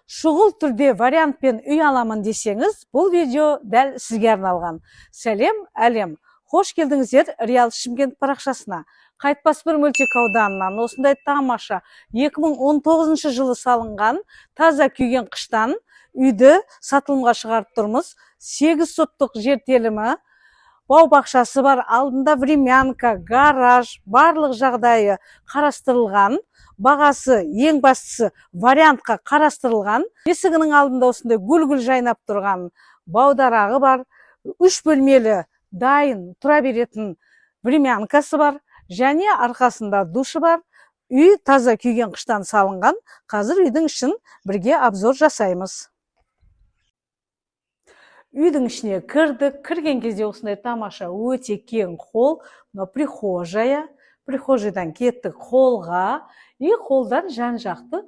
Шұғыл түрде вариантпен үй аламын десеңіз, бұл видео дәл сізге арналған. Сәлем, әлем! Қош келдіңіздер Реал Шымкент парақшасына. Қайтпас бір мөлтек ауданынан осындай тамаша 2019 жылы салынған, таза күйген қыштан үйді сатылымға шығарып тұрмыз. 8 соттық жер телімі, бау бақшасы бар, алдында времянка, гараж, барлық жағдайы қарастырылған. Бағасы, ең бастысы, вариантқа қарастырылған. Есігінің алдында осындай гүл-гүл жайнап тұрған бау дарағы бар. Үш бөлмелі, дайын тұра беретін времянкасы бар және арқасында душы бар. Үй таза күйген қыштан салынған. Қазір үйдің ішін бірге обзор жасаймыз. Үйдің ішіне кірдік. Кірген кезде осындай тамаша, өте кең холл, мынау прихожая. Прихожийдан кеттік холлға, и холлдан жан жақты